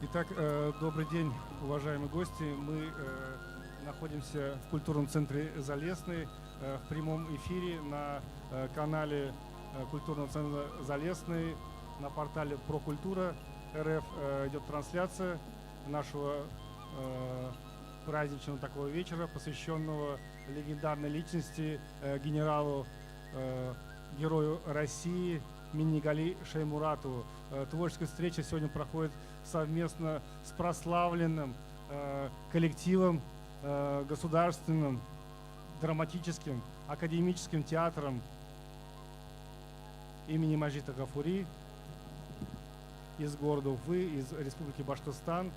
Итак, добрый день, уважаемые гости. Мы находимся в культурном центре «Залесный» в прямом эфире на канале культурного центра «Залесный», на портале «Прокультура РФ» идет трансляция нашего праздничного такого вечера, посвященного легендарной личности, генералу, герою России Миннигали Шаймуратову. Творческая встреча сегодня проходит совместно с прославленным коллективом, государственным, драматическим, академическим театром имени Мажита Гафури из города Уфы, из Республики Башкортостан.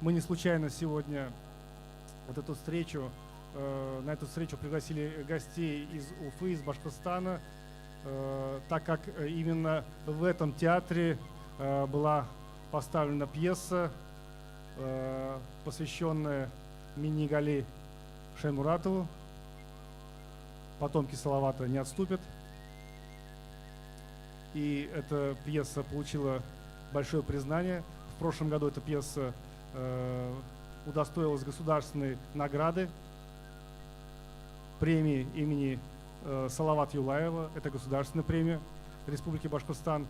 Мы не случайно сегодня вот эту встречу, на эту встречу пригласили гостей из Уфы, из Башкортостана, так как именно в этом театре была поставлена пьеса, посвященная Миннигали Шаймуратову. «Потомки Салавата не отступят». И эта пьеса получила большое признание. В прошлом году эта пьеса удостоилась государственной награды, премии имени Салавата Юлаева. Это государственная премия Республики Башкортостан.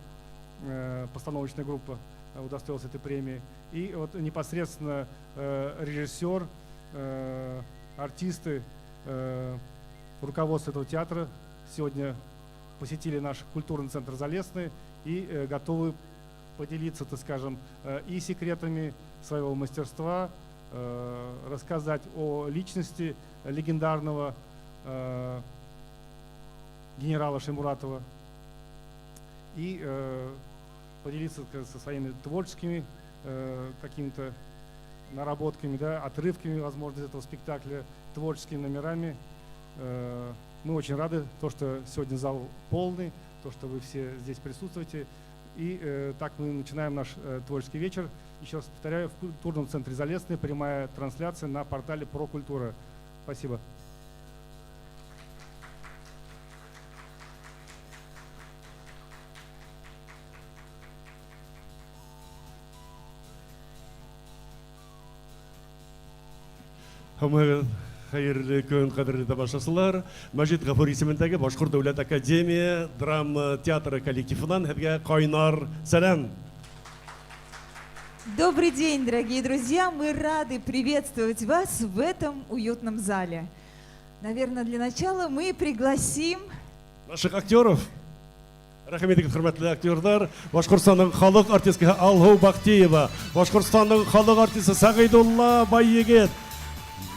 Постановочная группа удостоилась этой премии. И вот непосредственно режиссер, артисты, руководство этого театра сегодня посетили наш культурный центр «Залесный» и готовы поделиться, так скажем, и секретами своего мастерства, рассказать о личности легендарного генерала Шаймуратова и поделиться, так сказать, со своими творческими какими-то наработками, да, отрывками, возможно, из этого спектакля, творческими номерами. Мы очень рады, то, что сегодня зал полный, то, что вы все здесь присутствуете. И так мы начинаем наш творческий вечер. Еще раз повторяю, в культурном центре «Залесный» прямая трансляция на портале «Прокультура». Спасибо. Һаумыһығыҙ, хәйерле көн, ҡәҙерле тамашасылар. Мәжит Ғафури исемендәге Башҡорт дәүләт академия драма театры коллективынан һеҙгә ҡайнар сәләм. Добрый день, дорогие друзья! Мы рады приветствовать вас в этом уютном зале. Наверное, для начала мы пригласим наших актеров. Рәхим итегеҙ, хөрмәтле актерҙар. Башҡортостандың халыҡ артисткаһы Алһыу Бахтиева, Башҡортостандың халыҡ артисы Сәғидулла Байегет,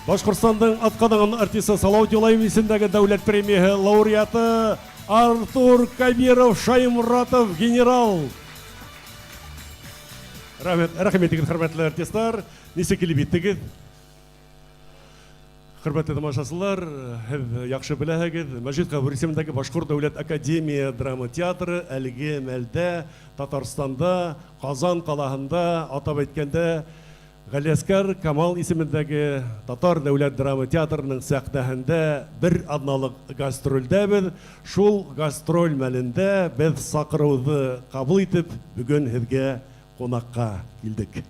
Башҡортостандың атҡаҙанған артисы, Салауат Юлаев исемендәге дәүләт премияһы лауреаты Артур Кабиров Шаймуратов генерал. Рәхмәт, рәхим итегеҙ, хөрмәтле артистлар. Нисек килеп еттегеҙ? Хөрмәтле тамашасылар, һеҙ яҡшы беләһегеҙ, Мәжит Ғафури исемендәге Башҡорт дәүләт академия драма театры әлеге мәлдә Татарстанда, Ҡазан ҡалаһында, атап әйткәндә, Ғәлиәсҡәр Камал исемендәге Татар дәүләт драма театрының сәхнәһендә бер аҙналыҡ гастролдәбеҙ. Шул гастроль мәлендә беҙ саҡырыуҙы ҡабул итеп, бөгөн һеҙгә ҡунаҡҡа килдек.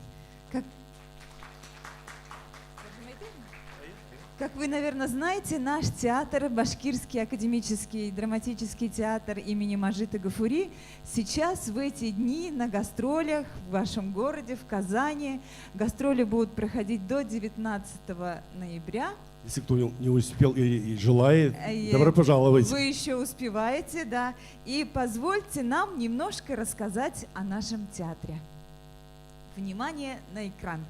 Как вы, наверное, знаете, наш театр, Башкирский академический драматический театр имени Мажита Гафури, сейчас в эти дни на гастролях в вашем городе, в Казани. Гастроли будут проходить до 19 ноября. Если кто не успел и желает, добро пожаловать. Вы еще успеваете, да. И позвольте нам немножко рассказать о нашем театре. Внимание на экран.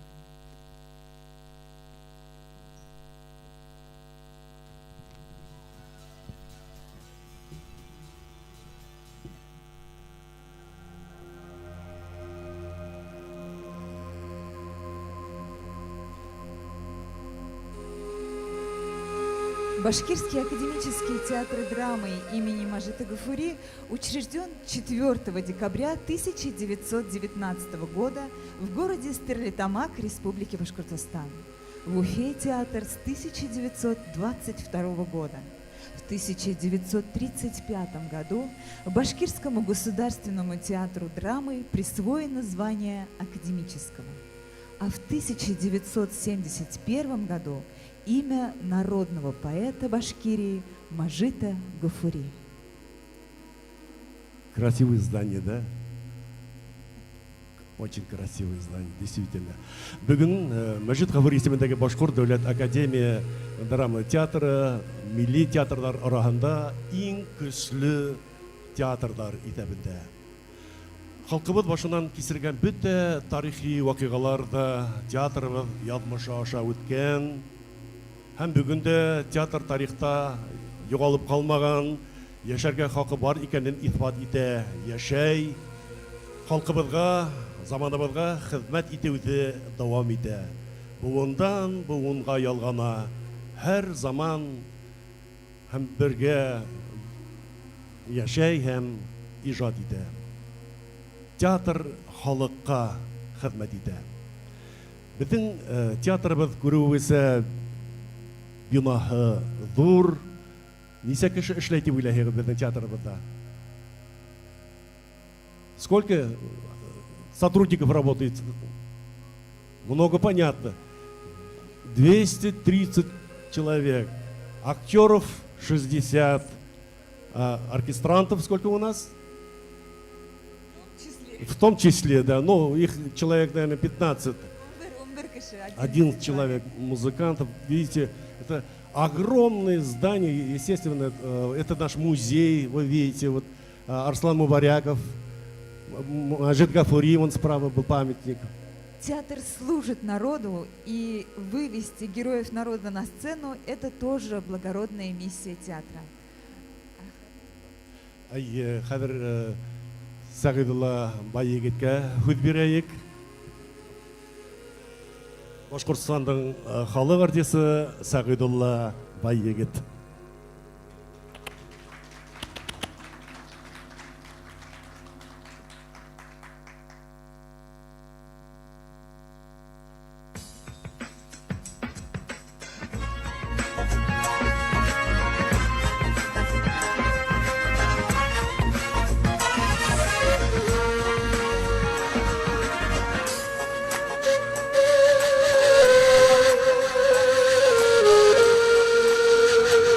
Башкирский академический театр драмы имени Мажита Гафури учрежден 4 декабря 1919 года в городе Стерлитамак Республики Башкортостан. В Уфе театр с 1922 года. В 1935 году Башкирскому государственному театру драмы присвоено звание академического. А в 1971 году имя народного поэта Башкирии Мажита Гафури. Красивое здание, да? Очень красивое здание, действительно. Бөгөн Мәжит Ғафури исемендәге Башҡорт дәүләт академия драма театры милли театрҙар араһында иң көслө театрҙар иҫәбендә. Халҡыбыҙ башынан кисергән бөтә тарихи ваҡиғалар ҙа театрыбыҙ яҙмышы аша үткән. Һәм бөгөн дә театр тарихта юғалып ҡалмаған, йәшәргә хаҡы бар икәнен иҫбат итә, йәшәй. Халҡыбыҙға, заманыбыҙға хеҙмәт итеүҙе дауам итә. Быуындан быуынға ялғана, һәр заман һәм бергә йәшәй һәм ижад итә. Театр халыҡҡа хеҙмәт итә. Беҙҙең театрыбыҙ күреүебеҙсә бинаһы ҙур. Нисә кеше эшләй тип уйлайһығыҙ беҙҙең театрыбыҙҙа? Сколько сотрудников работает? Много, понятно. 230 человек. Актеров 60. А оркестрантов сколько у нас? В том числе, да. Ну, их человек, наверное, 15. Один человек музыкантов. Видите, это огромное здание, естественно, это наш музей, вы видите, вот Арслан Мубаряков, Мажит Гафури, вон справа был памятник. Театр служит народу, и вывести героев народа на сцену — это тоже благородная миссия театра. Ай, хәҙер Сәғиҙулла Байегеткә һүҙ бирәйек. Башҡортостандың халыҡ артисы Сәғиҙулла Байегет. Thank you.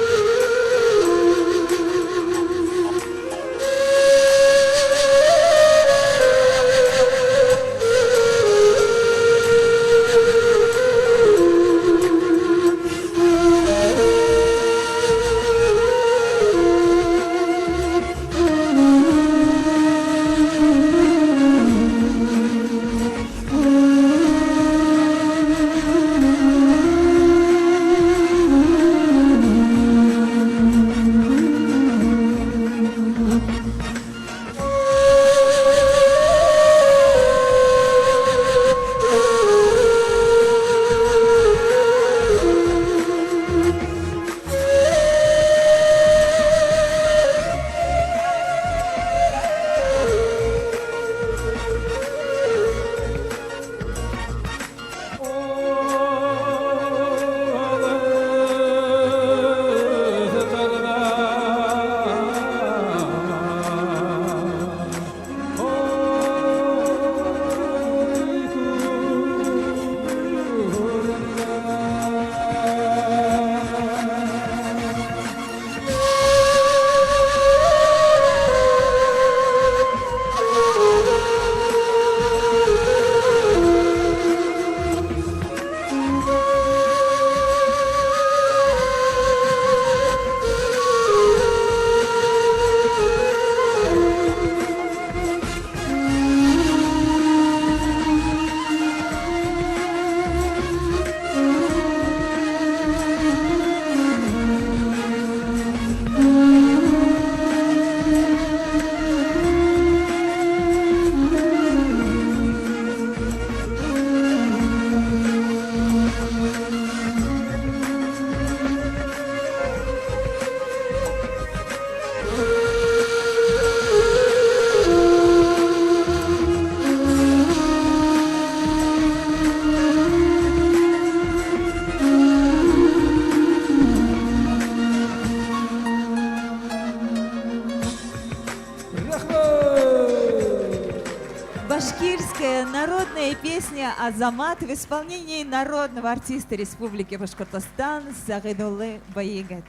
Народная песня «Азамат» в исполнении народного артиста Республики Башкортостан Сагидуллы Байегет.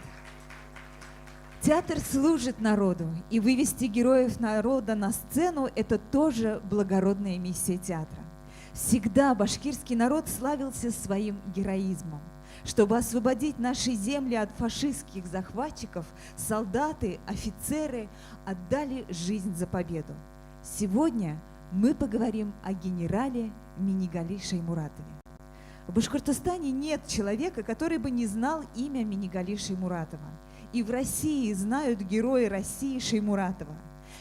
Театр служит народу, и вывести героев народа на сцену – это тоже благородная миссия театра. Всегда башкирский народ славился своим героизмом. Чтобы освободить наши земли от фашистских захватчиков, солдаты, офицеры отдали жизнь за победу. Сегодня мы поговорим о генерале Минигали Шаймуратове. В Башкортостане нет человека, который бы не знал имя Минигали Шаймуратова. И в России знают герои России Шаймуратова.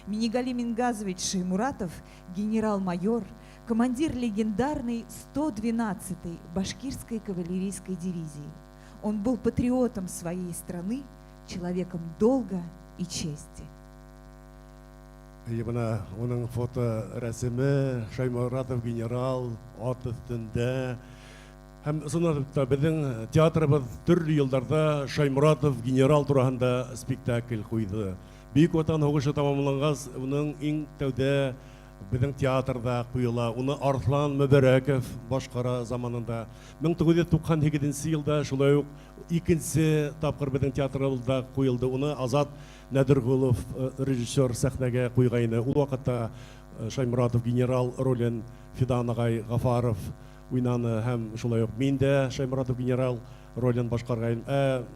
Минигали Мингазович Шаймуратов – генерал-майор, командир легендарной 112-й башкирской кавалерийской дивизии. Он был патриотом своей страны, человеком долга и чести. И бына уның фоторәсеме Шаймуратов генерал ат өҫтөндә. Һәм ысынлап та беҙҙең театрыбыҙ төрлө йылдарҙа Шаймуратов генерал тураһында спектакль ҡуйҙы. Бөйөк Ватан һуғышы тамамланғас, уның иң тәүҙә беҙҙең театрҙа ҡуйыла. Уны Арыҫлан Мөбәрәков башҡара заманында. 1998 йылда шулай уҡ икенсе тапҡыр беҙҙең театрыбыҙҙа ҡуйылды. Уны Азат Нәҙергөлов режиссер сәхнәгә ҡуйғайны. Ул ваҡытта Шаймуратов генерал ролен Фидан ағай Ғафаров уйнаны һәм шулай уҡ мин дә Шаймуратов генерал ролен башҡарғайным.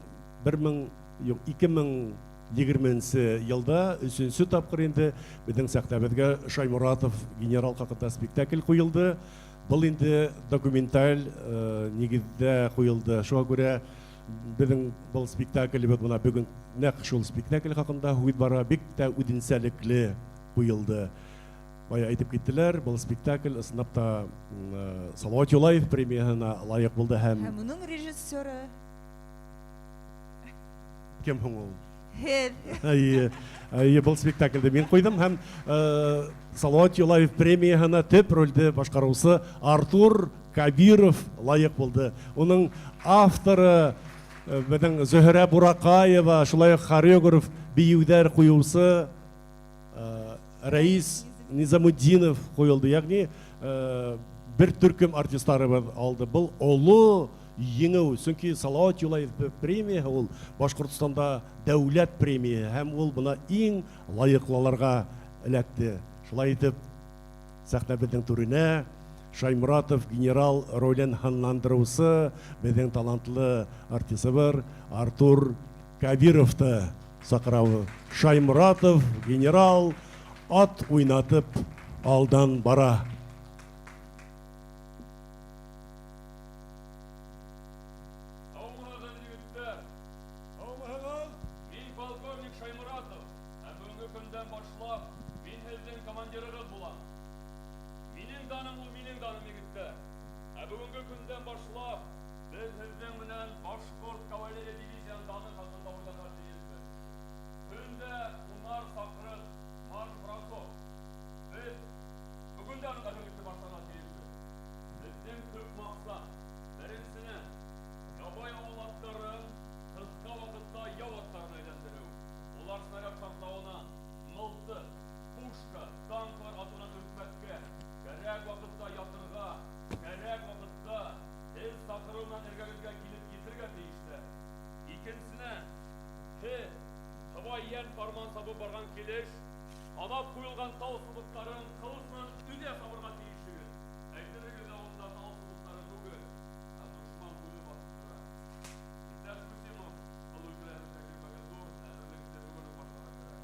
Бер мең, юҡ, 2020 йылда өсөнсө тапҡыр инде беҙҙең сәхнәбеҙгә Шаймуратов генерал хаҡында спектакль ҡуйылды. Был инде документаль нигеҙҙә ҡуйылды. Шуға күрә беҙҙең был спектакль бына бөгөн нәҡ шул спектакль хаҡында һүҙ бара, бик тә үҙенсәлекле ҡуйылды. Бая әйтеп киттеләр, был спектакль ысынлап та Салауат Юлаев премияһына лайыҡ булды һәм Һәм уның режиссеры кем һуң ул? Һеҙ. Эйе, эйе, был спектаклде мин ҡуйҙым һәм Салауат Юлаев премияһына төп ролде башҡарыусы Артур Кабиров лайыҡ булды. Уның авторы беҙҙең Зөһрә Бураҡаева, шулай уҡ хореограф, бейеүҙәр ҡуйыусы Рәис Низамутдинов ҡуйылды. Йәғни бер төркөм артистарыбыҙ алды. Был оло еңеү, сөнки Салауат Юлаев премияһы ул Башҡортостанда дәүләт премияһы һәм ул бына иң лайыҡлыларға эләкте. Шулай итеп сәхнәбеҙҙең түренә Шаймуратов генерал ролен һынландырыусы беҙҙең талантлы артисыбыҙ Артур Кабировты саҡырабыҙ. Шаймуратов генерал ат уйнатып алдан бара. Һаумыһығыҙ, егеттәр! Һаумыһығыҙ! Мин полковник Шаймуратов, һәм бөгөнгө көндән башлап мин һеҙҙең командирығыҙ булам. Минең даным ул минең даным, егеттәр. Ә бөгөнгө көндән башлап беҙ һеҙҙең менән башҡорт кавалерия дивизияһының даны хаҡында уйларға тейешбеҙ. Көндә унар саҡрым марш-бросок. Беҙ бөгөндән үк әҙерлекте башларға тейешбеҙ. Беҙҙең төп маҡсат, беренсенән, ябай ауыл аттарын ҡыҫҡа ваҡытта яу аттарына әйләндереү. Улар снаряд шартлауынан, мылтыҡ, пушка, танклар атыуынан өркмәҫкә, кәрәк ваҡытта ятырға, кәрәк ваҡытта һеҙ саҡырыу менән эргәгеҙгә килеп етергә тейештәр. Икенсенән, һеҙ һыбай йән фарман сабып барған килеш, ҡаҙап ҡуйылған тал сыбыҡтарын ҡылыс менән өҙә сабырға тейешһегеҙ. Әйтерһегеҙ ҙә унда тал сыбыҡтары түгел, ә дошман үҙе баҫып тора. Иптәш Кусимов, был өлкәлә һеҙ тәжрибәгеҙ ҙур, әҙерлекте бөгөн үк башларға кәрәк.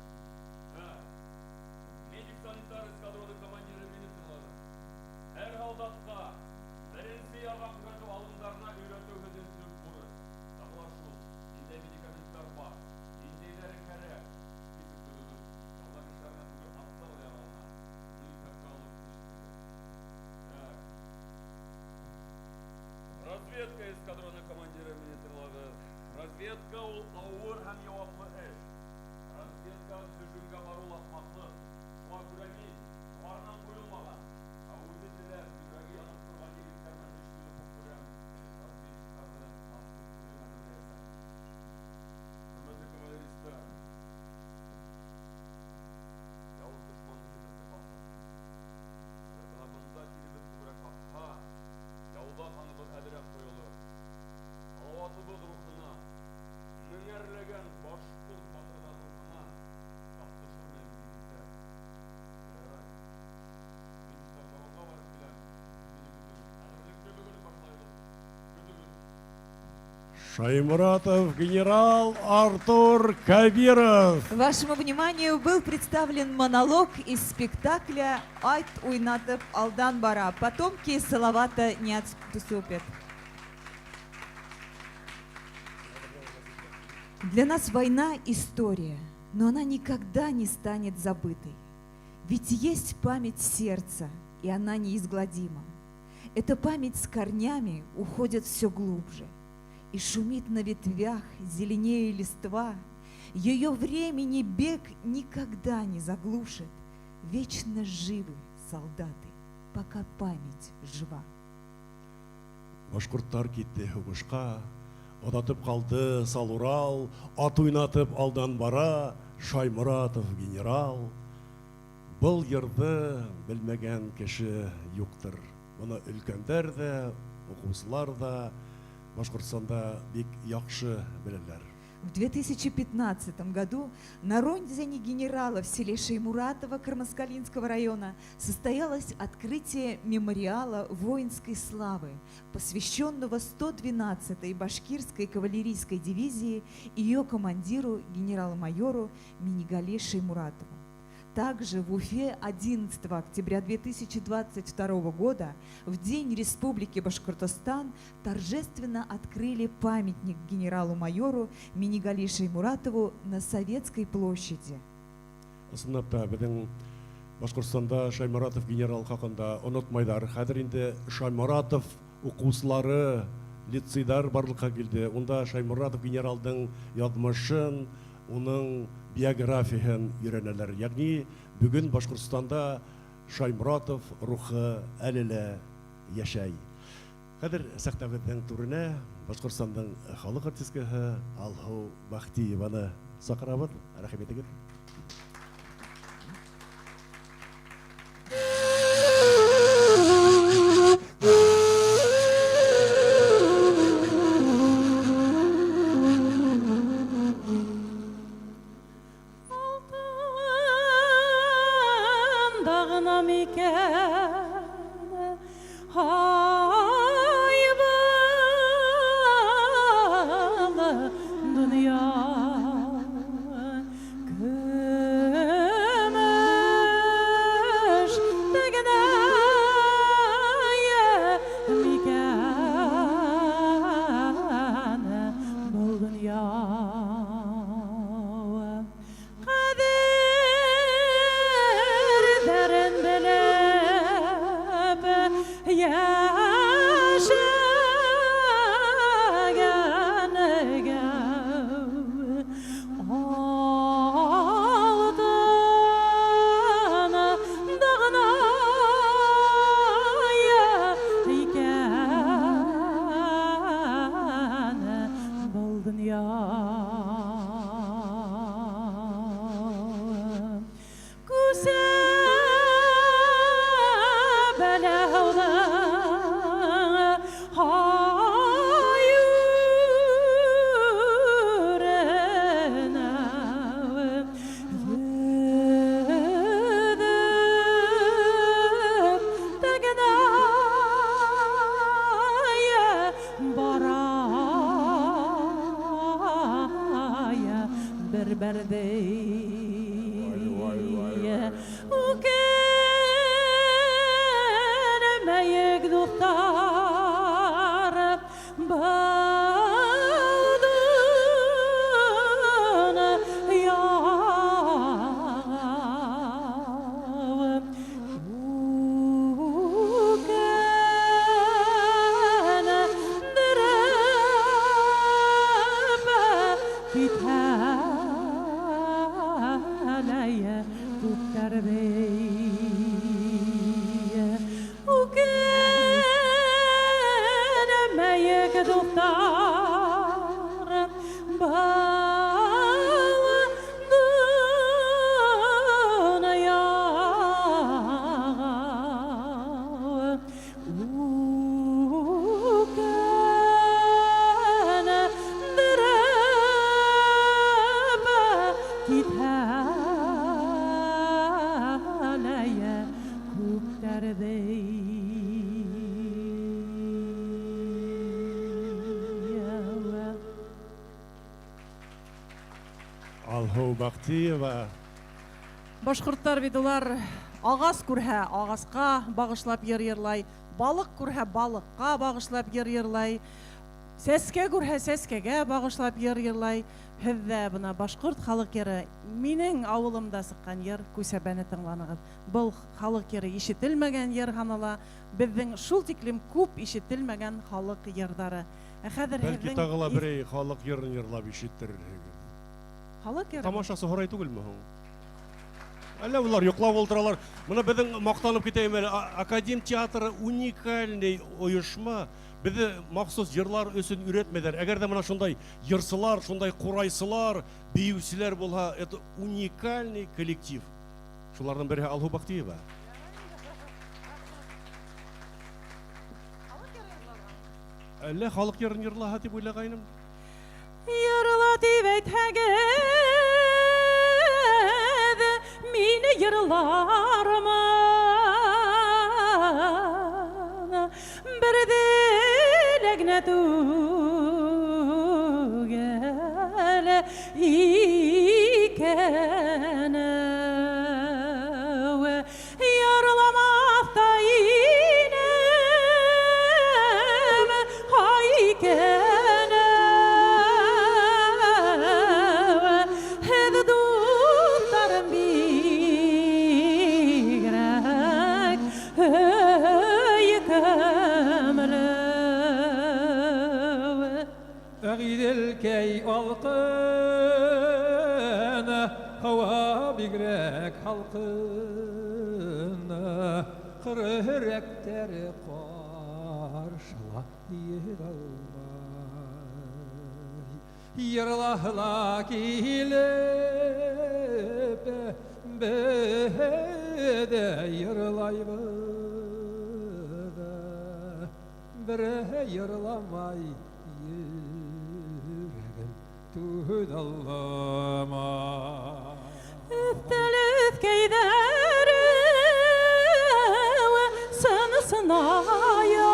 Медик-санитар эскадроны командиры мине тыңлағыҙ. Һәр һалдатҡа беренсе ярҙам күрһәтеү алымдарына өйрәтеү һеҙҙең төп бурыс. Тағы ла шул, ниндәй медикаменттар бар, ниндәйҙәре кәрәк, список төҙөгөҙ. Яуҙа кешеләр генә түгел, аттар ҙа яралана. Шуны иҫәпкә алып эш итегеҙ. Так. Разведка эскадроны командиры мине тыңлағыҙ. Разведка ул ауыр һәм яуаплы эш. Разведка һөжүмгә барыу ул ахмаҡлыҡ. Шуға күрә мин юғарынан ҡуйылмаған, ә үҙе теләп, йөрәге янып торған егеттәр менән эш итеүҙе хуп күрәм. Разведчиктарҙы махсус үҙем әҙерләйәсәкмен. Хөрмәтле кавалеристар, яуыз дошман һөжүм итте башланы. Әгәр бына бында килеп Салаватыбыҙ рухына, меңәрләгән башҡорт батырҙар рухына тап төшөрмәйбеҙ, егеттәр. Ярай. Мин вагонға барып киләм. Мине көтөгөҙ. Әҙерлекте бөгөн үк башлайбыҙ. Көтөгөҙ. Шаймуратов генерал Артур Кабиров. Вашему вниманию был представлен монолог из спектакля «Ат уйнатып алдан бара». Потомки Салавата не отступят. Для нас война – история, но она никогда не станет забытой. Ведь есть память сердца, и она неизгладима. Эта память с корнями уходит все глубже и шумит на ветвях, зеленее листва. Ее времени бег никогда не заглушит. Вечно живы солдаты, пока память жива. Башҡорттар китте һуғышҡа, оҙатып ҡалды Салурал, ат уйнатып алдан бара Шаймуратов генерал. Был йырҙы белмәгән кеше юҡтыр. Быны өлкәндәр ҙә, уҡыусылар ҙа Башҡортостанда бик яҡшы беләләр. В 2015 году на родине генерала в селе Шаймуратово Кармаскалинского района состоялось открытие мемориала воинской славы, посвященного 112-й башкирской кавалерийской дивизии и ее командиру генерал-майору Минигали Шаймуратову. Также в Уфе 11 октября 2022 года, в День Республики Башкортостан, торжественно открыли памятник генералу-майору Минигали Шаймуратову на Советской площади. Ысынлап та беҙҙең Башҡортостанда Шаймуратов генерал хаҡында онотмайҙар. Хәҙер инде Шаймуратов уҡыусылары, лицейҙар барлыҡҡа килде. Унда Шаймуратов генералдың яҙмышын, уның биографияһын өйрәнәләр. Йәғни бөгөн Башҡортостанда Шаймуратов рухы әле лә йәшәй. Хәҙер сәхнәбеҙҙең түренә Башҡортостандың халыҡ артисткаһы Алһыу Бахтиеваны саҡырабыҙ. Рәхим итегеҙ. Алтын дағына микән, ай бала донъя, көмөш тегенә микән был донъя. Ҡәҙерҙәрен белеп йәшәгәнгә алтын дағына икән был донъя. Күсә бәләүҙең ай үренә йөҙөп тегенә барай бер бәрҙей. Үкенмәйек, дуҫтар, был донъяға. Үкендереп китә күптәрҙе. Үкенмәйек, дуҫтар. Алһыу Бахтиева. Башҡорттар бит улар ағас күрһә, ағасҡа бағышлап йыр йырлай, балыҡ күрһә, балыҡҡа бағышлап йыр йырлай, сәскә күрһә, сәскәгә бағышлап йыр йырлай. Һеҙ ҙә бына башҡорт халыҡ йыры минең ауылымда сыҡҡан йыр Күсәбәне тыңланығыҙ. Был халыҡ йыры ишетелмәгән йыр һанала, беҙҙең шул тиклем күп ишетелмәгән халыҡ йырҙары. Ә хәҙер Бәлки һеҙҙең тағы ла берәй халыҡ йырын йырлап ишеттерерһегеҙ. Халыҡ йыры? Тамашасы һорай түгелме һуң? Әллә улар йоҡлап ултыралар. Бына беҙҙең маҡтанып китәйем әле, Академ театры уникальный ойошма. Беҙҙе махсус йырлар өсөн өйрәтмәйҙәр. Әгәр ҙә бына шундай йырсылар, шундай ҡурайсылар, бейеүселәр булһа, это уникальный коллектив. Шуларҙың береһе Алһыу Бахтиева. Әллә халыҡ йырын йырлаһа тип уйлағайным. Йырла тип әйтһәгеҙ, мин йырлармын. Бер теләк кенә түгел икән. Йырламаҫ та инем, һай икән. Һеҙ дуҫтарым бигерәк һөйкөмлө. Әғиҙелкәй алҡын, һауа бигерәк һалҡын, ҡыры һөрәктәр ҡаршыла алмай. Йырлаһа ла килеп, беҙ ҙә йырлайбыҙ. Береһе йырламай, йөрәгем түҙә алмай. Өҫтәл өҫкәйҙәре сынысын аяҡ,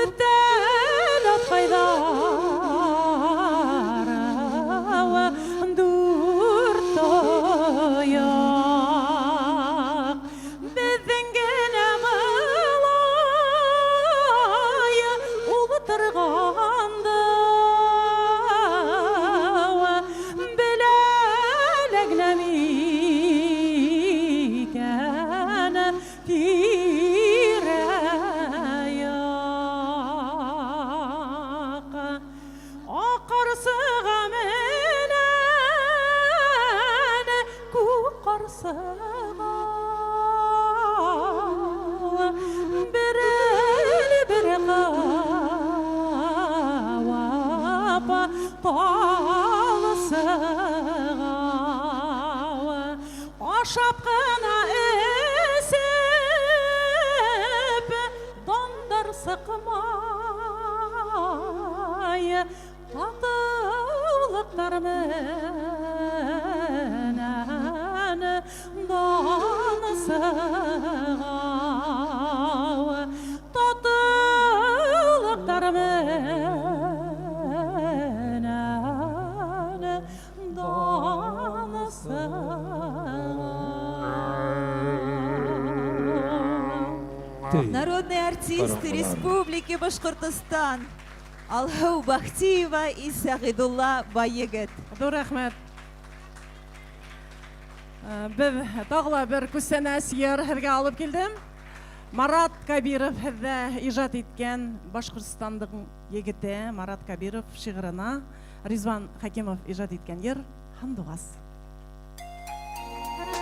өҫтәл атҡайҙары дүрт тояҡ. Беҙҙең генә былай ултырғанды беләләк микән тирә-яҡ. Аҡарсыға менән күк ҡарсыға, берел-бер ҡыуап талсыға. Ашап ҡына эсеп, дандар сыҡмай, татыулыҡтар менән дан сыға. Татыулыҡтар менән дан сыға. Народные артисты Республики Башкортостан Алһыу Бахтиева и Сәғидулла Байегет. Ҙур рәхмәт. Беҙ тағы ла бер күстәнәс йыр һеҙгә алып килдем. Марат Кабиров һеҙҙә ижад иткән Башҡортостандың егете Марат Кабиров шиғырына Ризван Хәкимов ижад иткән йыр Һандуғас. Thank you.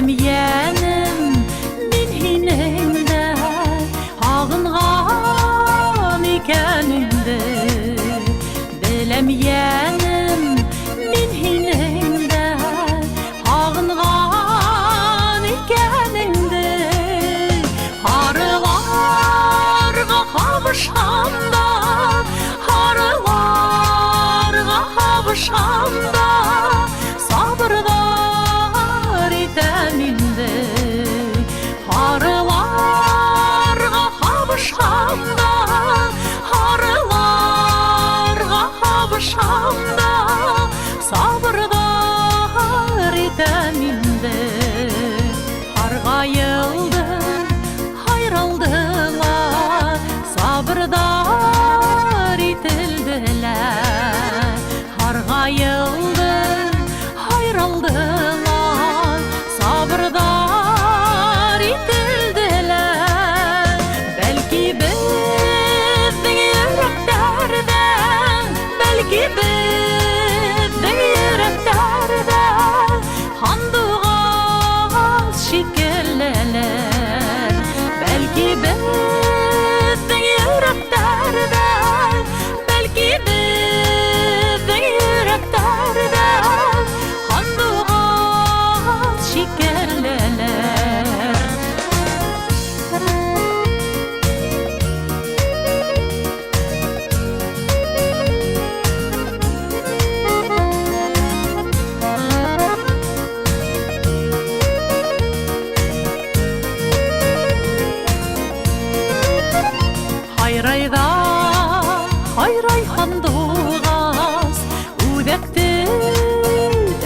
Беләм, йәнем, мин һинең дә һағынған икәнеңде. Беләм, йәнем, мин һинең дә һағынған икәнеңде. Һарыларға ҡабышһам да, һарыларға ҡабышһам да, сабырҙар итәм инде. Һарыларға ҡабышһам да, һарыларға ҡабышһам да, сабырҙар итәм инде. Һарғайылды, һайралды ла, сабырҙар ителде лә. Һарғайылды, һайралды ла, сабырҙар ителде лә. Бәлки беҙҙең йөрәктәрҙә, бәлки беҙҙең йөрәктәрҙә һандуғас шикеллеләр. Бәлки беҙҙең йөрәктәрҙә, бәлки беҙҙең йөрәктәрҙә һандуғас шикеллеләр. Һайрай ҙа һайрай һандуғас, үҙәкте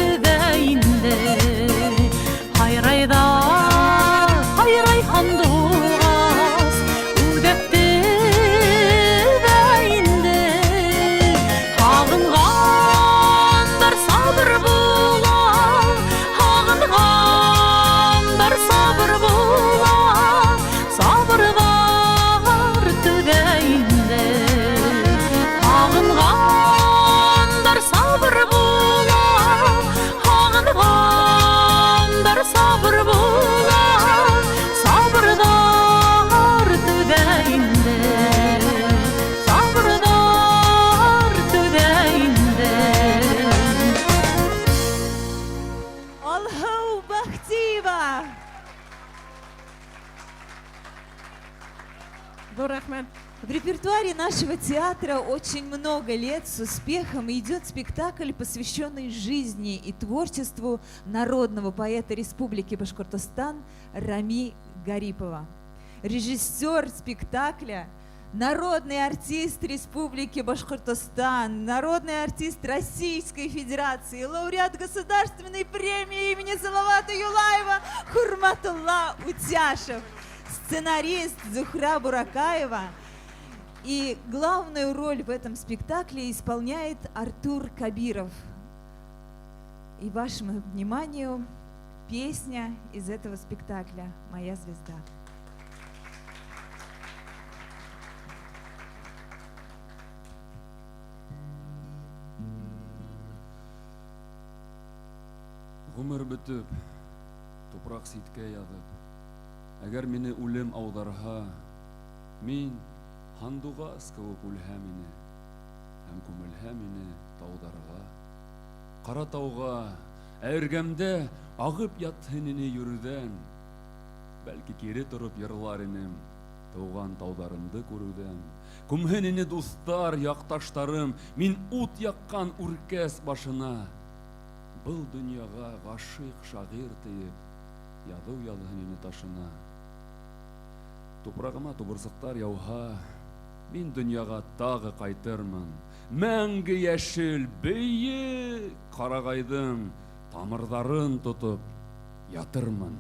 өҙә инде. Һайрай ҙа һайрай һандуғас, үҙәкте өҙә инде. Һағынғандар сабыр була, һағынғандар сабыр була, сабырҙар түҙә инде. Һағынғандар сабыр була, һағынғандар сабыр була, сабырҙар түҙә инде. Сабырҙар түҙә инде. Алһыу Бахтиева! Ҙур рәхмәт. В репертуаре нашего театра очень много лет с успехом идет спектакль, посвященный жизни и творчеству народного поэта Республики Башкортостан Рами Гарипова. Режиссер спектакля – народный артист Республики Башкортостан, народный артист Российской Федерации, лауреат Государственной премии имени Салавата Юлаева Хурматулла Утяшев, сценарист Зухра Буракаева. И главную роль в этом спектакле исполняет Артур Кабиров. И вашему вниманию песня из этого спектакля «Моя звезда». Ғүмер бөтөп, тупраҡ ситкә яҙып, әгәр мине үлем ауҙарһа, мин һандуғас кеүек үлһәм ине, һәм күмелһәм ине тауҙарға, ҡара тауға, ә эргәмдә ағып ятһын ине йөрөүҙән, бәлки кире тороп йырлар инем, тыуған тауҙарымды күреүҙән. Күмһен ине дуҫтар, яҡташтарым, мин ут яҡҡан үркәс башына. Был донъяға ғашиҡ шағир тейеп, яҙыу яҙһын ине ташына. Тупрағыма тубырсыҡтар яуһа, мин донъяға тағы ҡайтырмын. Мәңге йәшел, бейек ҡарағайҙың тамырҙарын тотоп ятырмын.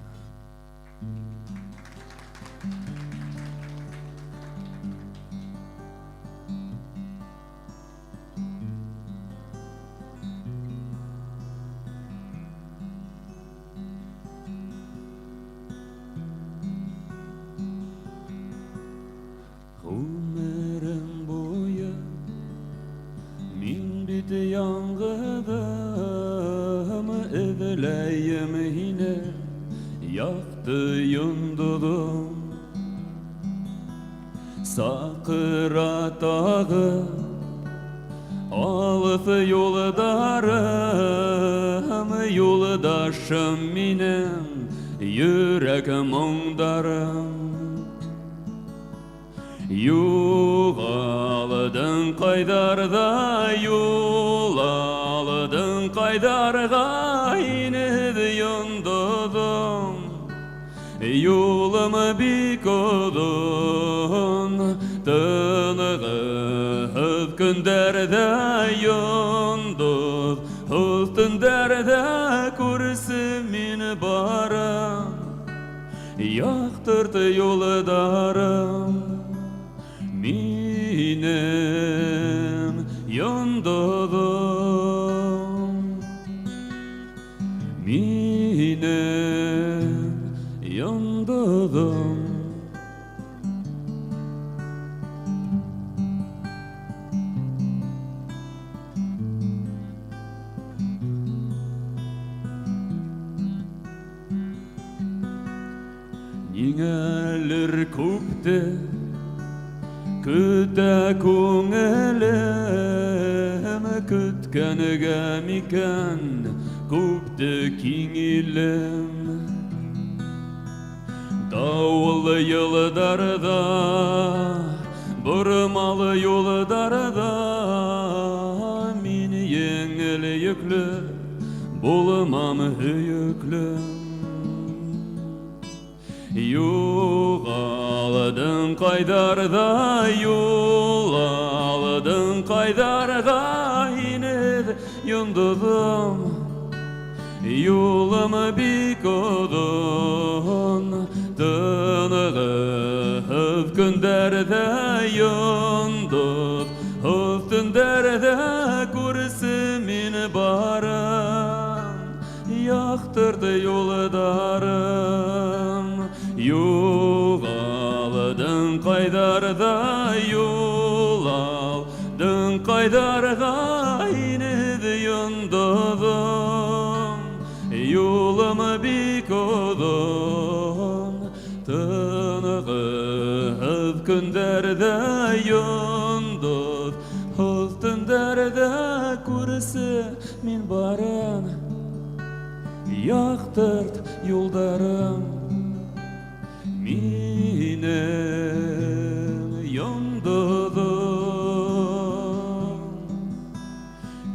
Ғүмерем буйы мин бит яңғыҙым, эҙләйем һине Якты йондоҙом. Саҡыра тағы алыҫ юлдарым, юлдашым минең, йөрәк моңдарым. Юғалдың ҡайҙарҙа, юл алдың ҡайҙарға, инеп йондоҙом. Юлым бик оҙон, тынғыһыҙ көндәрҙә йондоҙ, һыҙ төндәрҙә күрсе мин барам, яҡтырт юлдарым. Минең йондоҙом, минең йондоҙом. Ниңәлер күпте көтә күңелем, көткәнгә микән күпте киң илем. Дауыллы йылдарҙа, бормалы юлдарҙа мин еңел йөклө булмам һөйөклө. Юғалдың ҡайҙарҙа, юл алдың ҡайҙарға, инеп йондоҙом. Юлым бик оҙон, тынғыһыҙ көндәрҙә йондоҙ, һыҙ төндәрҙә күрсе мин барам, яҡтырт юлдарым. Юғалдың ҡайҙарҙа, юл алдың ҡайҙарға, инеп йондоҙом. Юлым бик оҙон, тынғыһыҙ көндәрҙә йондоҙ, һыҙ төндәрҙә күрсе мин барам, яҡтырт юлдарым. Минең йондоҙом,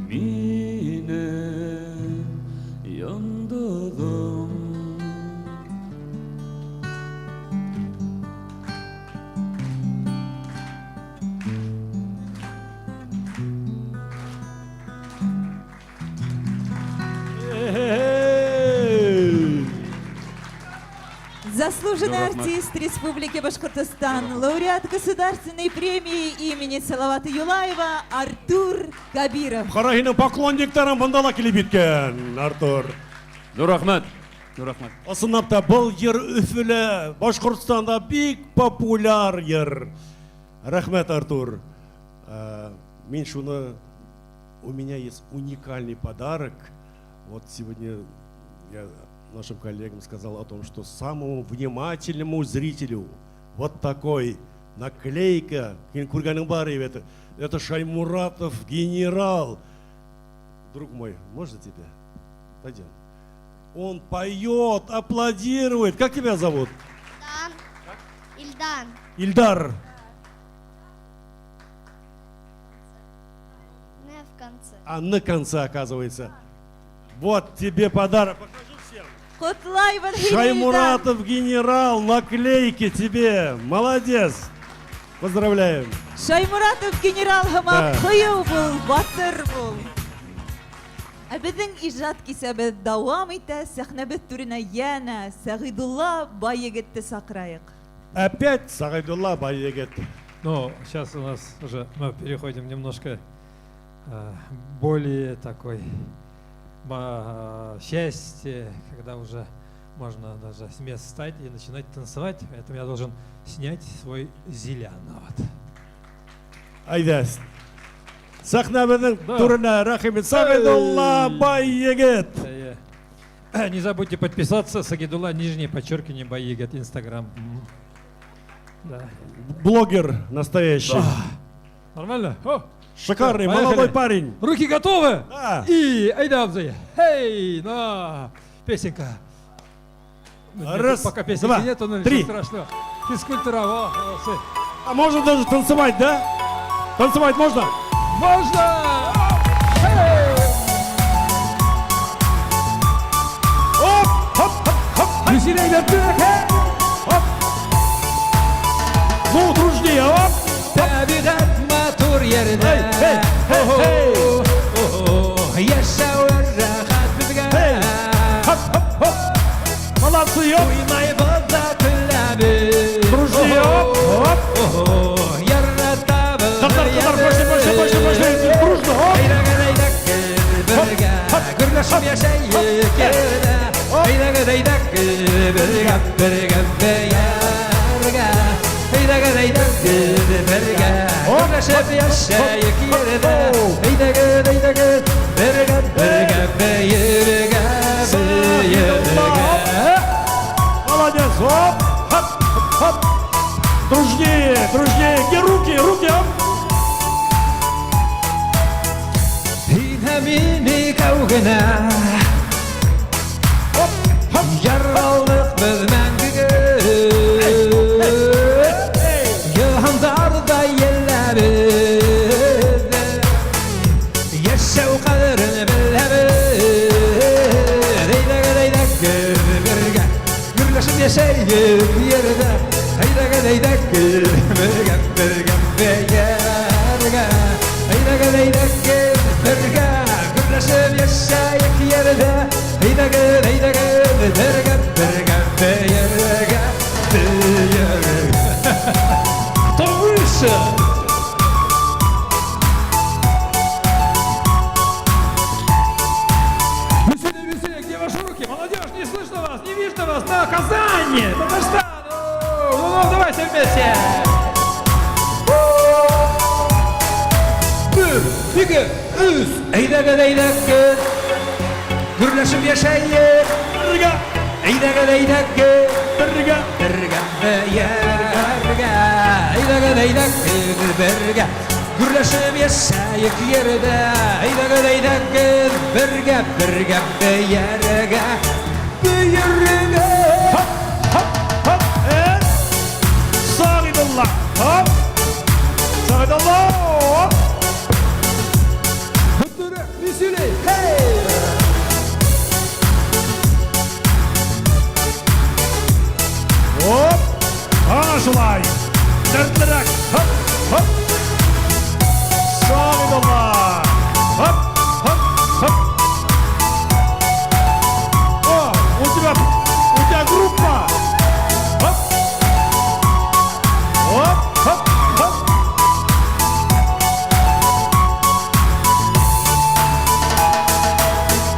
минең йондоҙом. Заслуженный Рахмат. артист Республики Башкортостан, лауреат государственной премии имени Салавата Юлаева Артур Кабиров. Ҡара, һинең поклонниктарың бында ла килеп еткән, Артур. Ҙур рәхмәт. Ҙур рәхмәт. Ысынлап та был йыр Өфөлә, Башҡортостанда бик популяр йыр. Рәхмәт, Артур. Мин шуны, у меня есть уникальный подарок. Вот сегодня я нашим коллегам сказал о том, что самому внимательному зрителю вот такой наклейка, күргәнең бар, это Шаймуратов генерал. Друг мой, можно тебя? Пойдем. Он поет, аплодирует. Как тебя зовут? Ильдан. Ильдан. Ильдар. Не в конце. А на конце, оказывается. Вот тебе подарок. Покажи всем. Ҡотлайбыҙ һине, Ильдар. Шаймуратов генерал, наклейки тебе. Молодец. Поздравляем. Шаймуратов генерал һымаҡ Да. ҡыйыу бул, батыр бул. Ә беҙҙең ижад кисәбеҙ дауам итә, сәхнәбеҙ түренә йәнә Сәғидулла Байегетте саҡырайыҡ. Опять Сағидулла Байегет. Но сейчас у нас уже мы переходим немножко более такой счастье, когда уже можно даже с места встать и начинать танцевать. Поэтому я должен снять свой зилян. Вот. Әйҙә. Сәхнәбеҙҙең Да. түренә рәхим ит. Сағидулла Байегет. Эйе. Не забудьте подписаться. Сагидулла, нижнее подчеркивание, Байегет, Инстаграм. Да. Блогер настоящий. Нормально? О, Шикарный, Поехали. Молодой парень. Руки готовы? Да. И әйҙә, абзый. Эй, на. Песенка. Ну, нет, Раз, пока песенки два, нет, но ничего три. страшного. Физкультура, во, молодцы. А можно даже танцевать, да? Танцевать можно? Можно! Эй! Оп, хоп, хоп, хоп. Веселей, вертек, Оп. Ну, дружнее, оп. Тәбиғәт матур ерҙә. Эй, эй, эй, эй. Йәшәү рәхәт беҙгә. Эй. Хоп, хоп, хоп. Молодцы, оп. Уйнайбыҙ ҙа көләбеҙ. Дружнее, оп, оп. Яратабыҙ. Ҡыҙҙар, ҡыҙҙар, пошли, пошли, пошли, пошли. Дружно, оп. Әйҙәгеҙ, әйҙәгеҙ бергә. Гөрләшеп йәшәйек ерҙә. Әйҙәгеҙ, әйҙәгеҙ бергә, бергә бейергә. Әйҙәгеҙ, әйҙәгеҙ бергә. Гөрләшеп йәшәйек ерҙә. Әйҙәгеҙ, әйҙәгеҙ бергә, бергә бейергә, бейергә. Молодец, оп, хоп, хоп. Дружнее, дружнее. Где руки, руки, оп. Һин һәм мин икәү генә. Яралдыҡ беҙ мәңгегә. Йыһандарҙа елләбеҙ. Йәшәү ҡәҙерен беләбеҙ. Әйҙәгеҙ, әйҙәгеҙ бергә. Гөрләшеп йәшәйек ерҙә. Әйҙәгеҙ, әйҙәгеҙ бергә, бергә бейергә. Әйҙәгеҙ, әйҙәгеҙ бергә. Гөрләшеп йәшәйек ерҙә. Әйҙәгеҙ, әйҙәгеҙ бергә, бергә бейергә, бейергә. Кто выше? Веселее, веселее, где ваши руки? Молодежь, не слышно вас, не видно вас на Казани, Татарстан. Ну, ну, давайте вместе. Бер, ике, өс. Әйҙәгеҙ, әйҙәгеҙ. Гөрләшеп йәшәйек. Бергә, Әйҙәгеҙ, әйҙәгеҙ. Бергә. Бергә, бергә. Әйҙәгеҙ, әйҙәгеҙ, бергә. Гөрләшеп йәшәйек ерҙә. Әйҙәгеҙ, әйҙәгеҙ, бергә, бергә, бейергә. Бейергә. Хоп, хоп, хоп. Сағидулла, хоп. Сағидулла, хоп. Бөтөрәк, веселей. Хей! Оп. Ана шулай. Дәртлерәк. Хоп, хоп. Сағидулла. Хоп, хоп, хоп. О, у тебя группа. Хоп. Оп, хоп, хоп.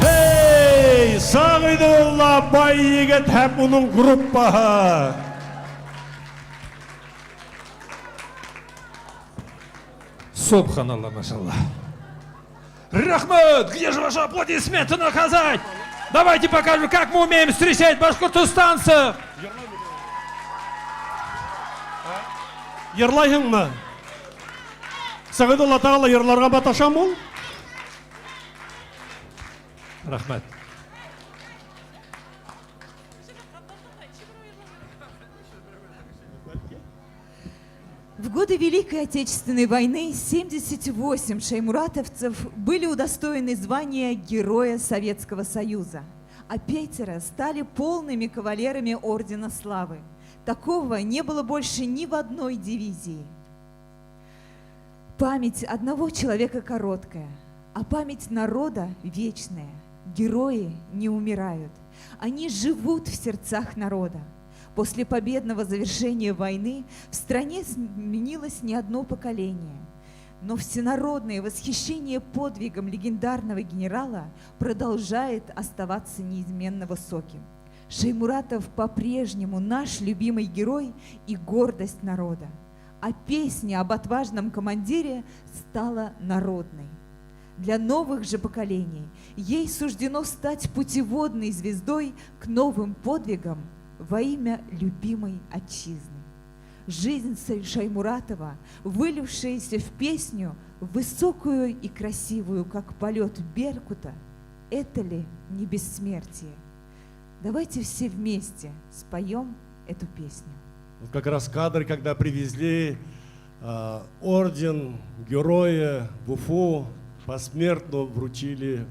Эй, Сағидулла бай егет һәм уның группаһы. Собханалла, машалла. Рәхмәт, где же ваши аплодисменты наказать? Давайте покажем, как мы умеем встречать башкортостанцев. Йырлайһыңмы? Сағидулла тағы ла йырларға маташамы ул? Рәхмәт. В годы Великой Отечественной войны 78 шаймуратовцев были удостоены звания Героя Советского Союза, а 5 стали полными кавалерами Ордена Славы. Такого не было больше ни в одной дивизии. Память одного человека короткая, а память народа вечная. Герои не умирают. Они живут в сердцах народа. После победного завершения войны в стране сменилось не одно поколение. Но всенародное восхищение подвигом легендарного генерала продолжает оставаться неизменно высоким. Шаймуратов по-прежнему наш любимый герой и гордость народа. А песня об отважном командире стала народной. Для новых же поколений ей суждено стать путеводной звездой к новым подвигам во имя любимой отчизны. Жизнь Шаймуратова, вылившаяся в песню, высокую и красивую, как полет беркута, это ли не бессмертие? Давайте все вместе споем эту песню. Вот как раз кадр, когда привезли орден героя в Уфу, посмертно вручили,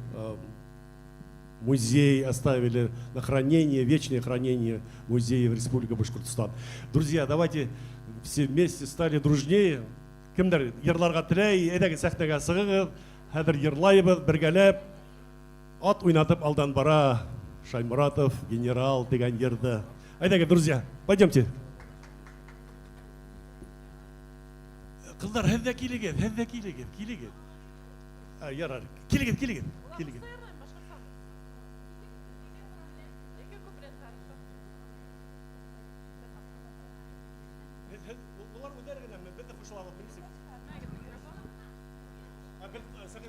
музей оставили на хранение, вечное хранение музея в Республике Башкортостан. Друзья, давайте все вместе стали дружнее. Кемдер йырларға теләй, әйҙәгеҙ сәхнәгә сығығыҙ, хәҙер йырлайбыҙ бергәләп. Ат уйнатып алдан бара Шаймуратов, генерал тигән йырҙы. Әйҙәгеҙ, друзья, пойдемте. Ҡыҙҙар, һеҙ ҙә килегеҙ, һеҙ ҙә килегеҙ, килегеҙ. Ярар. Килегеҙ, килегеҙ, килегеҙ.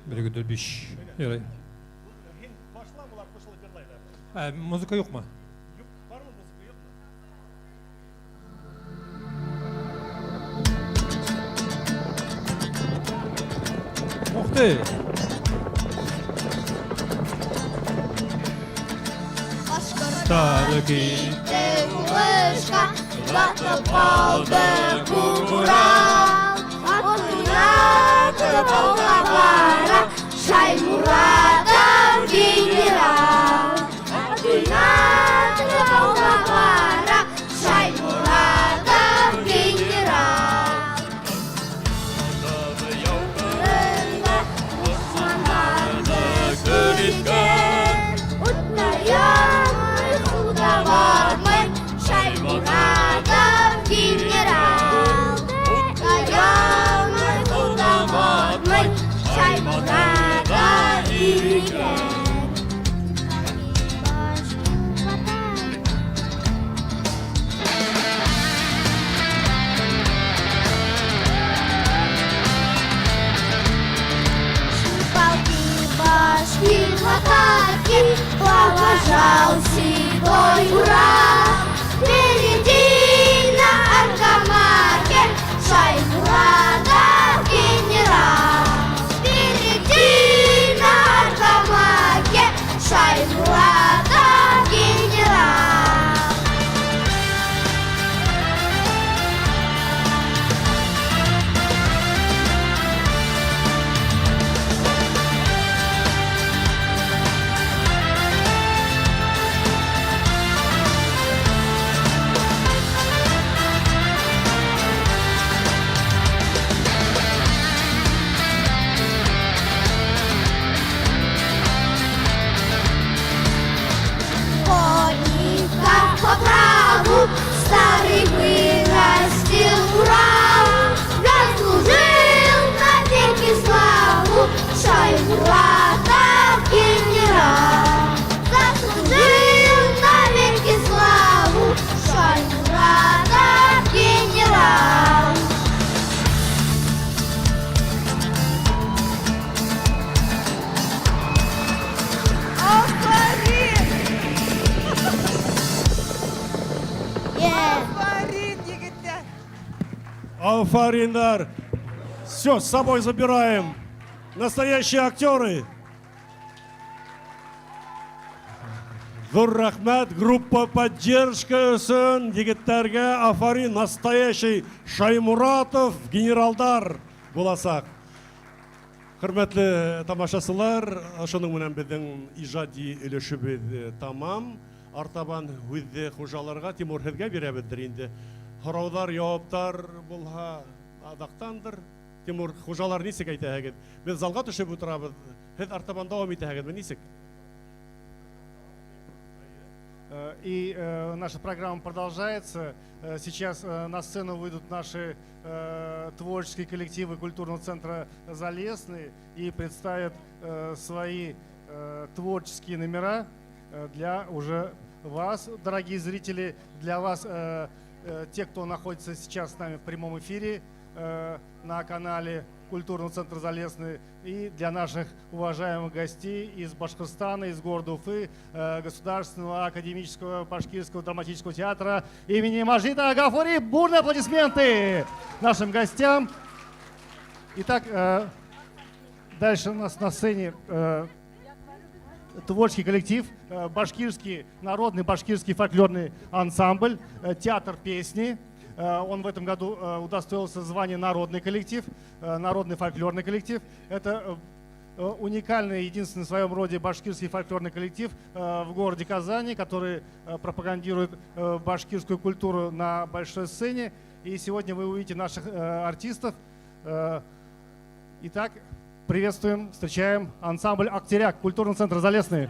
Бер, биш. Ярай. Музыка юҡмы? Юҡ, бармы музыка, юҡмы? Ух ты! Башҡорттар китте һуғышҡа, Батып ҡалды күк Урал. Ат уйнатып алға бара Шаймуратов генерал. Ат уйнатып алға бара Шаймуратов генерал. Дошмандарҙы көл иткән, Утта янмай, һыуҙа батмай Шаймуратов генерал. Утта янмай, һыуҙа батмай Шаймуратов икән. Башкир в атаке провожал седой Урал. Впереди на Аргамаке Шаймуратов генерал. Впереди на Аргамаке Шаймуратов генерал. Конника по праву старый вырастил Урал. Заслужил навеки славу Шаймуратов генерал. Заслужил навеки славу Шаймуратов генерал. Афарин! Yeah. Афарин, егеттәр! Афариндар! Все, с собой забираем. Настоящие актеры. Ҙур рәхмәт, группа поддержка өсөн егеттәргә афарин, настоящий Шаймуратов, генералдар буласаҡ. Хөрмәтле тамашасылар, шуның менән беҙҙең ижади өлөшөбөҙ тамам. Артабан һүҙҙе хужаларға, Тимур, һеҙгә бирәбеҙҙер инде. Һорауҙар, яуаптар булһа, аҙаҡтандыр. Тимур, хужалар нисек әйтәһегеҙ? Беҙ залға төшөп ултырабыҙ. Һеҙ артабан дауам итәһегеҙме, нисек? И наша программа продолжается. Сейчас на сцену выйдут наши творческие коллективы культурного центра «Залесный» и представят свои творческие номера для уже вас, дорогие зрители, для вас, те, кто находится сейчас с нами в прямом эфире. на канале Культурного центра Залесный, и для наших уважаемых гостей из Башкортостана, из города Уфы, Государственного академического башкирского драматического театра имени Мажита Гафури. Бурные аплодисменты нашим гостям. Итак, дальше у нас на сцене творческий коллектив, башкирский, народный башкирский фольклорный ансамбль, театр песни. Он в этом году удостоился звания народный коллектив, народный фольклорный коллектив. Это уникальный, единственный в своем роде башкирский фольклорный коллектив в городе Казани, который пропагандирует башкирскую культуру на большой сцене. И сегодня вы увидите наших артистов. Итак, приветствуем, встречаем ансамбль «Актеряк», культурный центр Залесный.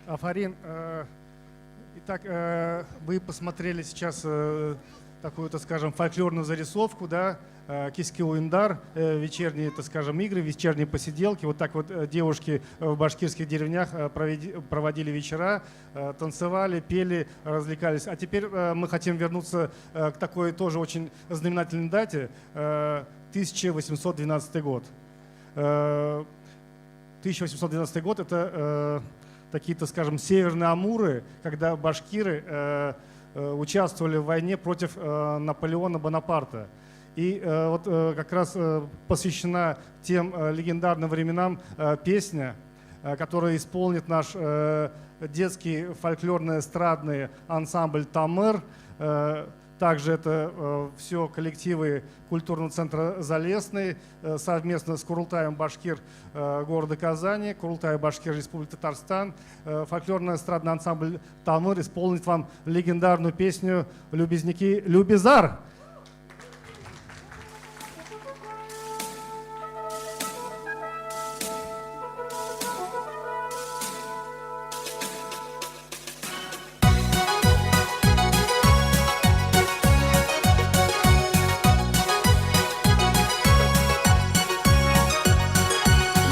Афарин, итак, вы посмотрели сейчас такую, так скажем, фольклорную зарисовку, да, Киски Уиндар, вечерние, так скажем, игры, вечерние посиделки. Вот так вот девушки в башкирских деревнях проводили вечера, танцевали, пели, развлекались. А теперь мы хотим вернуться к такой тоже очень знаменательной дате, 1812 год. 1812 год — это такие-то, скажем, северные Амуры, когда башкиры участвовали в войне против Наполеона Бонапарта. И вот как раз посвящена тем легендарным временам песня которую исполнит наш детский фольклорно-эстрадный ансамбль «Тамыр». Также это все коллективы культурного центра «Залесный» совместно с Курултаем Башкир города Казани, Курултай Башкир Республики Татарстан. Фольклорно-эстрадный ансамбль «Тамыр» исполнит вам легендарную песню «Любезники Любезар».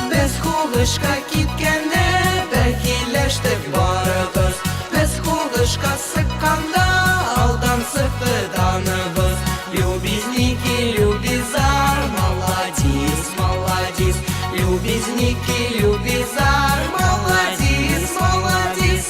Без һуғышҡа киткәндә бәхилләштек барыбыҙ. Беҙ һуғышҡа сыҡҡанда алдан сыҡты даныбыҙ. Любезники, любезар, молодец, молодец. Любезники, любезар, молодец, молодец.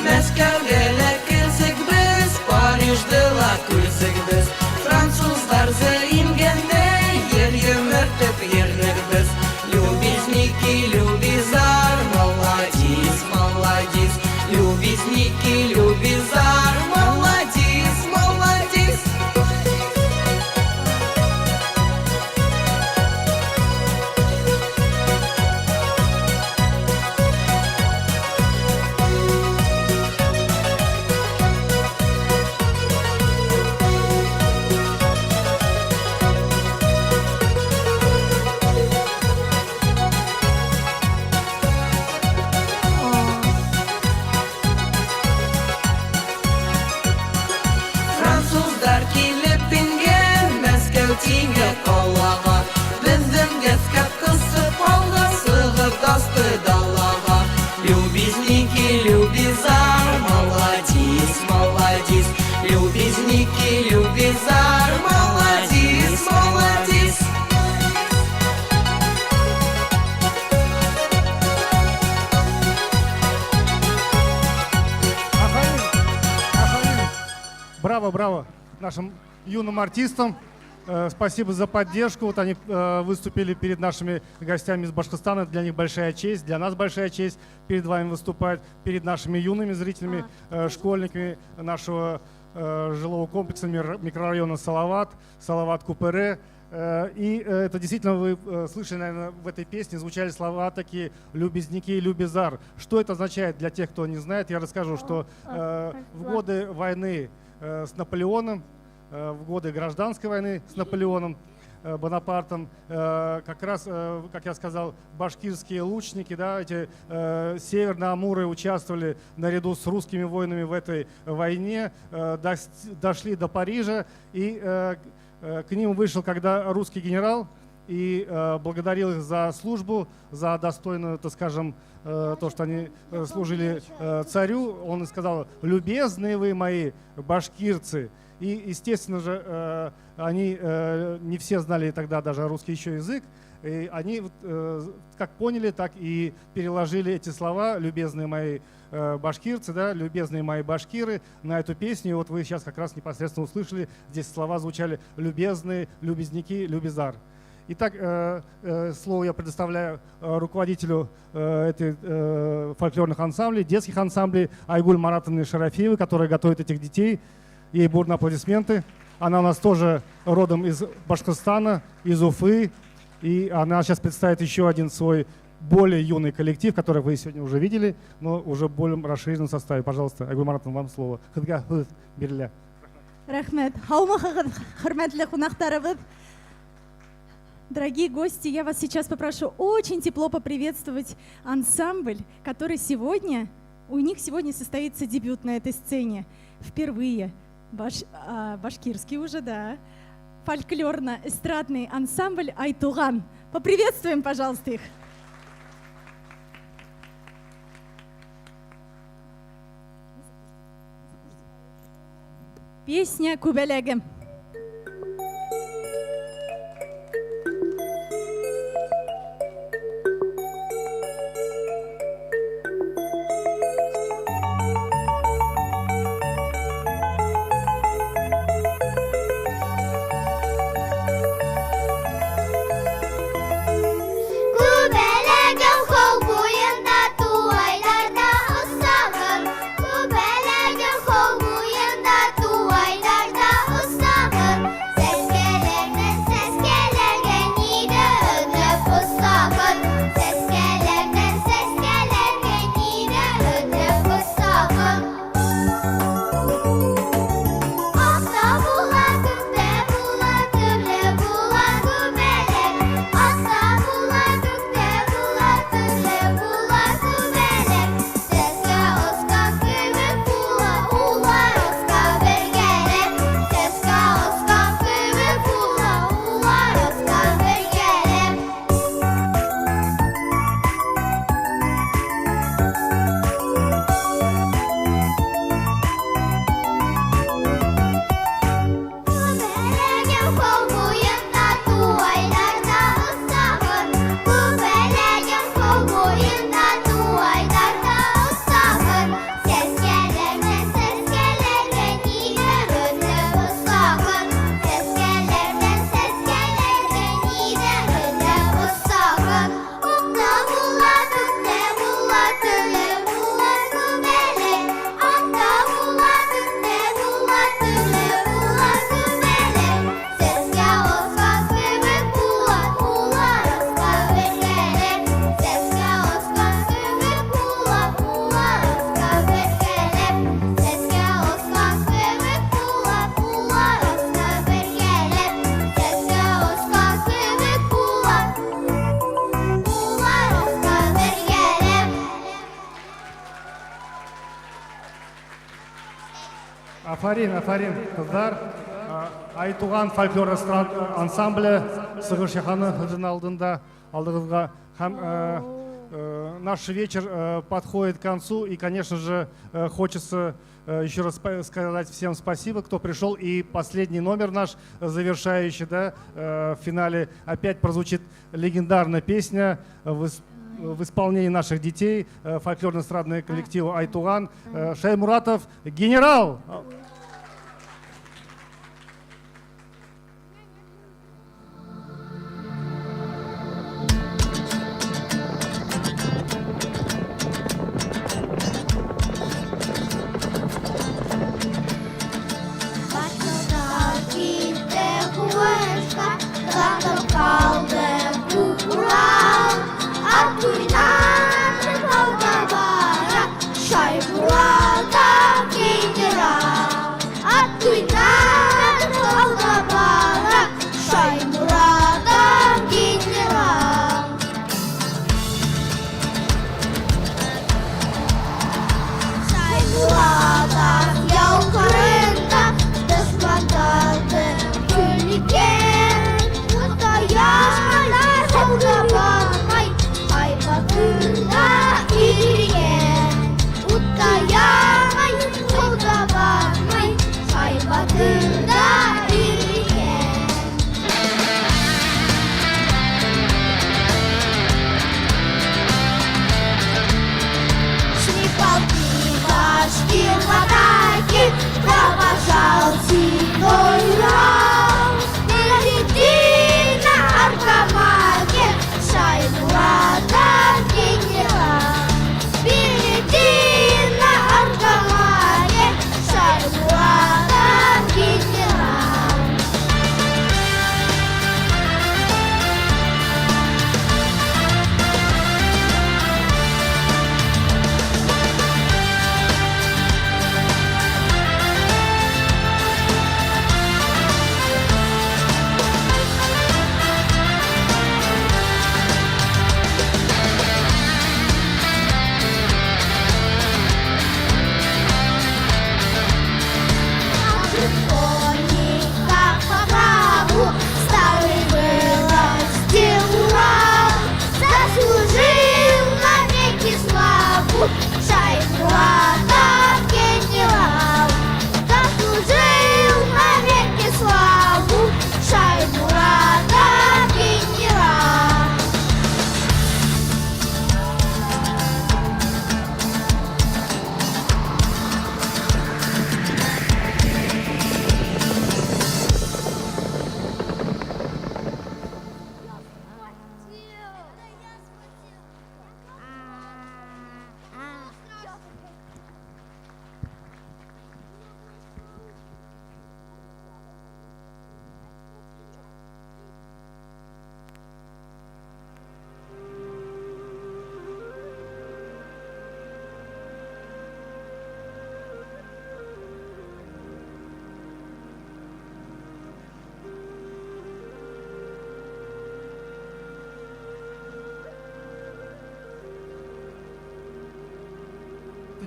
Мәскәүгә лә килсәк беҙ, Парижды ла күрсәк беҙ. Француздарҙы имгәндә ер емертеп ернек беҙ. Любезники, любезар, молодец, молодец. Любезники, любезар, молодец, молодец. Француздар килеп ингән Мәскәү тигән ҡалаға. Беҙҙең ғәскәр ҡысып алға сығып асты далаға. Любезники, любезар, молодец, молодец. Любезники, любезар, молодец, молодец. Афарин! Афарин! Браво, браво нашим юным артистам. Спасибо за поддержку. Вот они выступили перед нашими гостями из Башкортостана. Для них большая честь, для нас большая честь перед вами выступать, перед нашими юными зрителями, школьниками нашего жилого комплекса микрорайона Салават, Салават Купере. И это действительно вы слышали, наверное, в этой песне звучали слова такие «любезники» и «любезар». Что это означает для тех, кто не знает? Я расскажу, что в годы войны с Наполеоном, в годы гражданской войны с Наполеоном Бонапартом, как раз, как я сказал, башкирские лучники, да, эти северные амуры участвовали наряду с русскими воинами в этой войне, дошли до Парижа, и к ним вышел, когда русский генерал, и благодарил их за службу, за достойную, так скажем, то, что они служили царю. Он и сказал: «Любезные вы мои башкирцы». И, естественно же, они не все знали тогда даже русский еще язык. И они как поняли, так и переложили эти слова «любезные мои башкирцы», да, «любезные мои башкиры» на эту песню. И вот вы сейчас как раз непосредственно услышали, здесь слова звучали «любезные», «любезники», «любезар». Итак, слово я предоставляю руководителю этих фольклорных ансамблей, детских ансамблей Айгуль Маратовне Шарафиевой, которая готовит этих детей. Ей бурные аплодисменты. Она у нас тоже родом из Башкортостана, из Уфы. И она сейчас представит еще один свой более юный коллектив, который вы сегодня уже видели, но уже в более расширенном составе. Пожалуйста, Айгуль Маратовна, вам слово. Һеҙгә һүҙ бирелә. Рәхмәт. Һаумыһығыҙ, хөрмәтле ҡунаҡтарыбыҙ. Дорогие гости, я вас сейчас попрошу очень тепло поприветствовать ансамбль, который сегодня, у них сегодня состоится дебют на этой сцене. Впервые. Башкирский уже, да. Фольклорно-эстрадный ансамбль «Айтуган». Поприветствуем, пожалуйста, их. Песня «Күбәләгем». Афарин, афарин, ҡыҙҙар. Айтуған фольклор ансамбле сығыш яһаны һеҙҙең алдында, алдығыҙға. Һәм наш вечер подходит к концу, и, конечно же, хочется еще раз сказать всем спасибо, кто пришел. И последний номер наш, завершающий, да, в финале опять прозвучит легендарная песня в исполнении наших детей, фольклорно-эстрадного коллектива «Айтуган». Шаймуратов, «Генерал».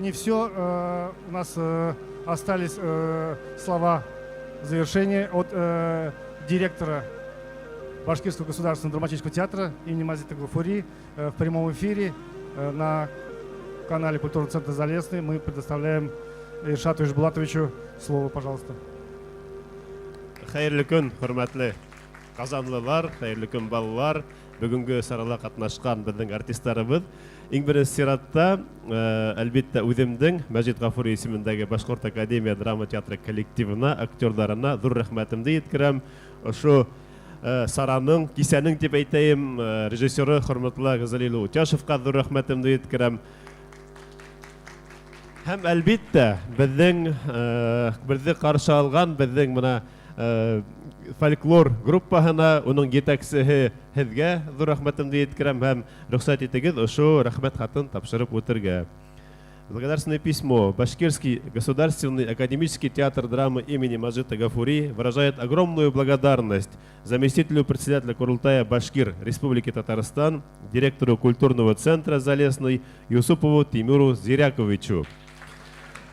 Не все. У нас остались слова завершения от директора Башкирского государственного драматического театра имени Мазита Гафури в прямом эфире на канале Культурного центра Залесный. Мы предоставляем Иршату Ишбулатовичу слово, пожалуйста. Хәйерле көн, хөрмәтле казанлылар, хәйерле көн, балалар. Бөгөнгө сарала ҡатнашҡан беҙҙең артистарыбыҙ. Иң беренсе сиратта, әлбиттә, үҙемдең Мәжит Ғафури исемендәге Башҡорт академия драма театры коллективына, актерҙарына ҙур рәхмәтемде еткерәм. Ошо сараның, кисәнең тип әйтәйем, режиссеры хөрмәтле Ғазалил Утяшевҡа ҙур рәхмәтемде еткерәм. Һәм әлбиттә, беҙҙе ҡаршы алған беҙҙең бына фольклор группаһына, уның етәксеһе һеҙгә ҙур рәхмәтемде еткерәм һәм рөхсәт итегеҙ ошо рәхмәт хатын тапшырып үтергә. Благодарственное письмо. Башкирский государственный академический театр драмы имени Мажита Гафури выражает огромную благодарность заместителю председателя Курултая Башкир Республики Татарстан, директору культурного центра Залесный Юсупову Тимуру Зиряковичу.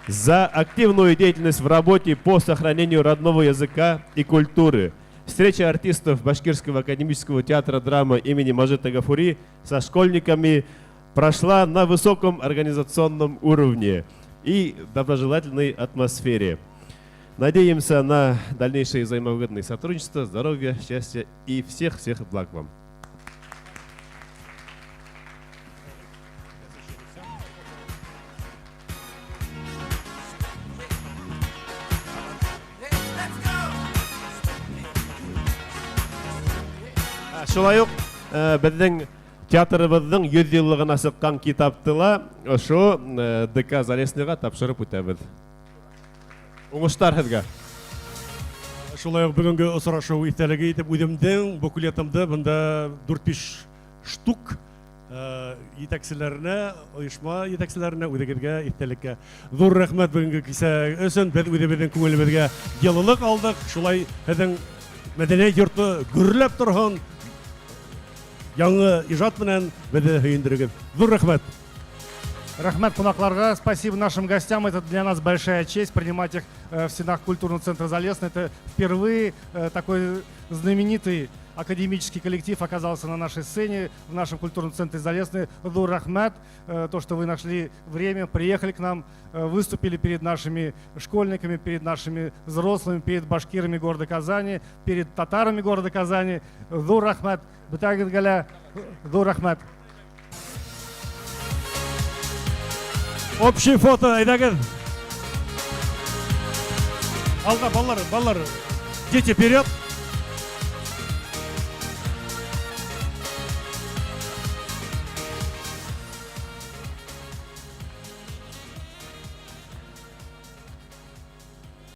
За активную деятельность в работе по сохранению родного языка и культуры. Встреча артистов Башкирского академического театра драмы имени Мажита Гафури со школьниками прошла на высоком организационном уровне и доброжелательной атмосфере. Надеемся на дальнейшее взаимовыгодное сотрудничество, здоровья, счастья и всех-всех благ вам. Шулай уҡ беҙҙең театрыбыҙҙың 100 йыллығына сыҡҡан китапты ла ошо ДК Залесныйға тапшырып үтәбеҙ. Уңыштар һеҙгә. Шулай уҡ бөгөнгө осрашыу иҫтәлеге итеп үҙемдең буклетымды бында 4-5 штук етәкселәренә, оешма етәкселәренә, үҙегеҙгә иҫтәлеккә. Ҙур рәхмәт бөгөнгө кисә өсөн. Беҙ үҙебеҙҙең күңелебеҙгә йылылыҡ алдыҡ. Шулай һеҙҙең мәҙәниәт йорто гөрләп торһон. Яңы ижад менән беҙҙе һөйөндөрөгөҙ. Ҙур рәхмәт. Рәхмәт ҡунаҡларға, спасибо нашим гостям. Это для нас большая честь принимать их в стенах культурного центра Залесный. Это впервые такой знаменитый академический коллектив оказался на нашей сцене, в нашем культурном центре Залесный. Ҙур рәхмәт, то, что вы нашли время, приехали к нам, выступили перед нашими школьниками, перед нашими взрослыми, перед башкирами города Казани, перед татарами города Казани. Ҙур рәхмәт, бөтәгеҙгә лә ҙур рәхмәт. Общий фото, әйҙәгеҙ. Алға, балалар, балалар. Дети, вперед.